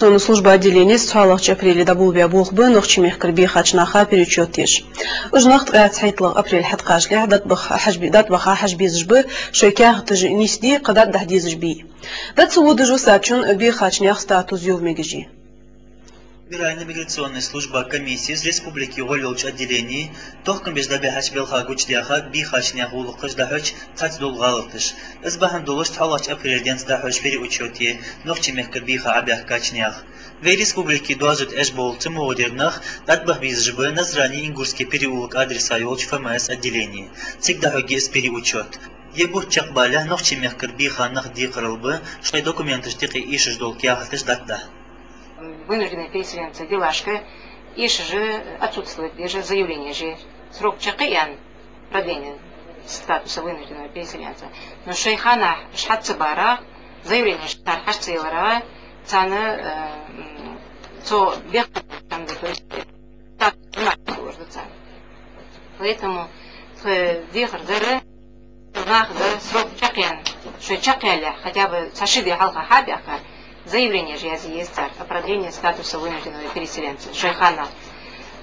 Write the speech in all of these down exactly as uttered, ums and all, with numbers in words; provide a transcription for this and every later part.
Миграционни служба отделенес цхьоалагӀча апреле дӀаболабаь болх ба нохчий мехкара бийхача наха переучёт еш. Уж нах ткъаь цхьайтталагӀа апрель хьатӀакхачалехь дӀатӀабаха хьажбе-, дӀатӀабаха хьажа безаш ба шоай каьхаташ нийсде, кхы дӀатӀадахьа дезаш бий. ДӀа ца водаш висачун бийхача наьха статус йовла мегаш я. Федеральни миграционни служба комиссес республике гӀолйолча отделене тохкам беш дӀабихьача балха гучадаьха бийхача наьха гӀулакхаш дӀахьоча цхьацца дола гӀалаташ. Из бахьан долаш цхьоалагӀча апрель денз дӀахьош переучёт е нохчий мехкара бийха Ӏобаьхкача наьха. Вай республике доазув тӀа Ӏеш бола цамогӀа деррига нах дӀатӀабаха безаш ба Назране, Ингушский переулок адреса йолча ФМС отделене. Цига дӀахьоргья из переучёт. Е бутт чакхбалалехь нохчий мехкара бийха нах декхарийла ба шоай документашта юкъе эшаш дола каьхаташ дӀатӀадахьа. Вынужденный переселенец делашка эшаш отсутствовать деш заявлени е. Срок чакхъяьнна, продление статуса вынужденного переселенца. Но шоай ханахь уж хьа ца барах, заявленеш цар хьа ца яларах, царна, э, м, цо бехк, то есть, статус не может сложиться. Поэтому, э, дехар дар, нах да срок чакхъяьнна, шоай чакхъялалехь, хотя бы цхьа-ши ди хьалха хьабаьхка, заявленеш язъе еза цар о продлении статуса вынужденного переселенца шоай ханахь.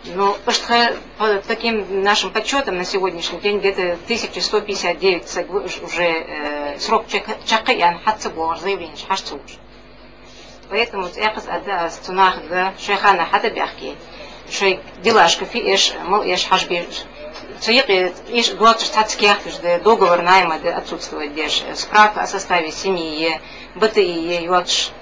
Но иштта по таким нашим подсчётам на сегодняшний день где-то тысяча сто пятьдесят девять саг уж-, уже, э, срок чак-, чакхъяьнна хьа ца боагӀаш, заявленеш хьа ца луш. Поэтому цӀаккха а да аз цу нахага, шоай ханахь хьатӀабаьхке, шоай делашка фу эш, мала эш хьажа безаш. Цу юкъе эш доацаш цхьацца каьхаташ да, договор найма да отсутствовать деш, справка о составе семьи е, БТИ е йоацаш.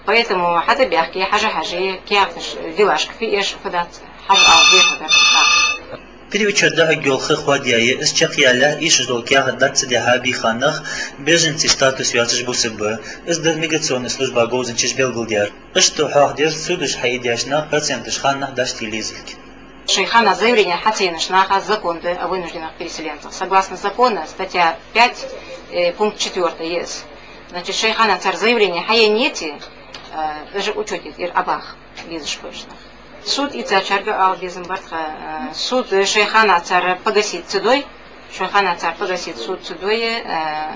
Поэтому хьатӀабаьхке, хьажа-хьаже, каьхаташ, делашка фу эш, фу дац, хьажа ала дехар дар. Переучёт дӀахьоргйола ха хоадаяь я, из чакхъялалехь эшаш дола каьхат дӀа ца дихьа бийха нах беженций статус йоацаш бусаргба. Из да миграционни служба говзанчаша белгалдаьр. Иштта хьоахадир судаш хьаийдеш нах проценташ ханнахь дӀачутилла езилга. Шоай ханахь заявлени хьа ца еннача наха закон да о вынужденных переселенцах. Согласно закона, статья пять, э, пункт четвёртый е из. Значит, шоай ханахь цар заявлени хьаенна еце, э, даже учёте тӀера Ӏобаха безаш ба уж нах. Суд ийцачарга ала безам бар тха, э, суд шоай ханахь цар погасить ца дой, шоай ханахь цар погасить суд ца дой, э,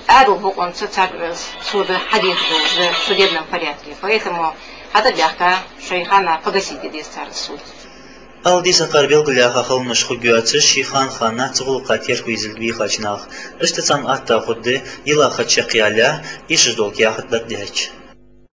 Ӏаьдала хьукъанца цар, э, суд хьадеха долаш да в судебном порядке. Поэтому хьатӀабаьхка, шоай ханахь погасить де деза цар суд. Ала деза, сакъердабелгалъяха, халонаш хургйоацаш, ший хана-ханахь цу гӀулакха терко езилга бийхача наха. Иштта царна атта хургда, йилла ха чакхъялалехь эшаш дола каьхат дӀатӀадихьача.